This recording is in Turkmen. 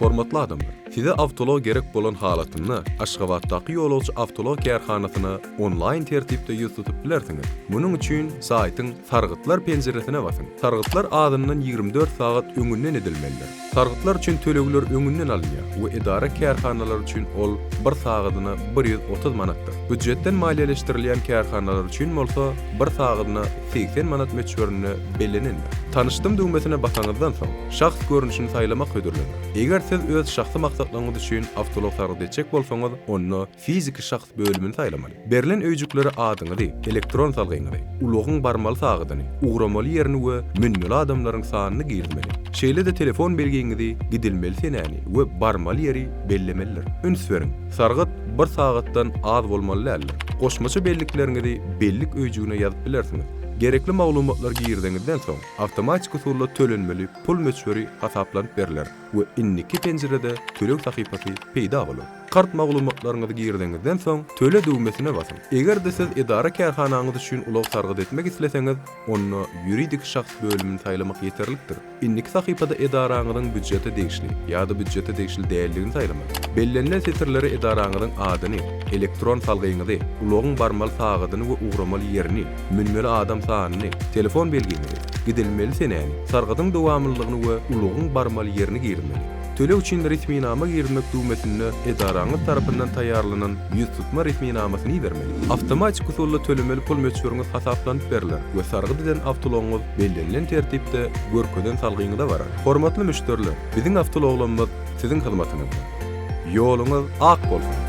Hormatly adamlar! Size awtoulag gerek bolan halatynda Aşgabatdaky ýolagçy awtoulag kärhanasyna onlaýn tertipde ýüz tutup bilersiňiz. Munuň üçin saýtyň Sargytlar penjiresine basyň. Sargytlar azyndan 24 sagat öňünden edilmelidir. Sargytlar üçin tölegler öňünden alynýar we edara-kärhanalar üçin ol bir sagadyna 130 manatdyr. Býujetden maliýeleşdirilýän kärhanalar üçin bolsa bir sagadyna 80 manat möçberinde bellenendir. Tanyşdym düwmesine basaňyzdan soň, şahs görnüşini saýlamak hödürlener. Eger siz öz şahsy maksatlaryňyz üçin awtoulag sargyt etjek bolsaňyz, onda Fiziki şahs bölümini saýlamaly. Berlen öýjüklere adyňyzy, elektron salgyňyzy, ulagyň barmaly sagadyny, ugramaly ýerini we münmeli adamlaryň sanyny girizmeli. Şeýle-de telefon belgiňizi, gidilmeli senäni we barmaly ýeri bellemelidir. Üns beriň, sargyt bir sagatdan az bolmaly däldir. Goşmaça bellikleriňizi bellik öýjügine ýazyp bilersiňiz. Gerekli maglumatlary girizeňizden soň, awtomatik usulda tölenmeli pul möçberi hasaplanyp berler we indiki penjirede töleg sahypasy peýda bolar. Kart maglumatlaryňyzy girizeňizden soň, Töle düwmesine basyň. Eger-de siz edara-kärhanaňyz üçin ulag sargyt etmek isleseňiz, onda Ýuridik şahs bölümini saýlamak ýeterlikdir. Indiki sahypada edaraňyzyň býujete degişli ýa-da býujete degişli däldigini saýlamaly. Bellenilen setirlere edaraňyzyň adyny, elektron salgyňyzy, ulagyň barmaly sagadyny we ugramaly ýerini, münmeli adam sanyny, telefon belgiňizi, gidilmeli senäni, sargydyň dowamlylygyny we ulagyň barmaly ýerini girizmeli. Töleg üçin resminama girizmek düwmesinde edaraňyz tarapyndan taýýarlanan ýüztutma resminamasyny ibermeli. Awtomatik usulda tölemeli pul möçberiňiz hasaplanyp berler we sargyt eden awtoulagyňyz bellenilen tertipde görkezen salgyňyza barar. Hormatly müşderiler, biziň awtoulaglarymyz siziň hyzmatyňyzda. Ýoluňyz ak bolsun!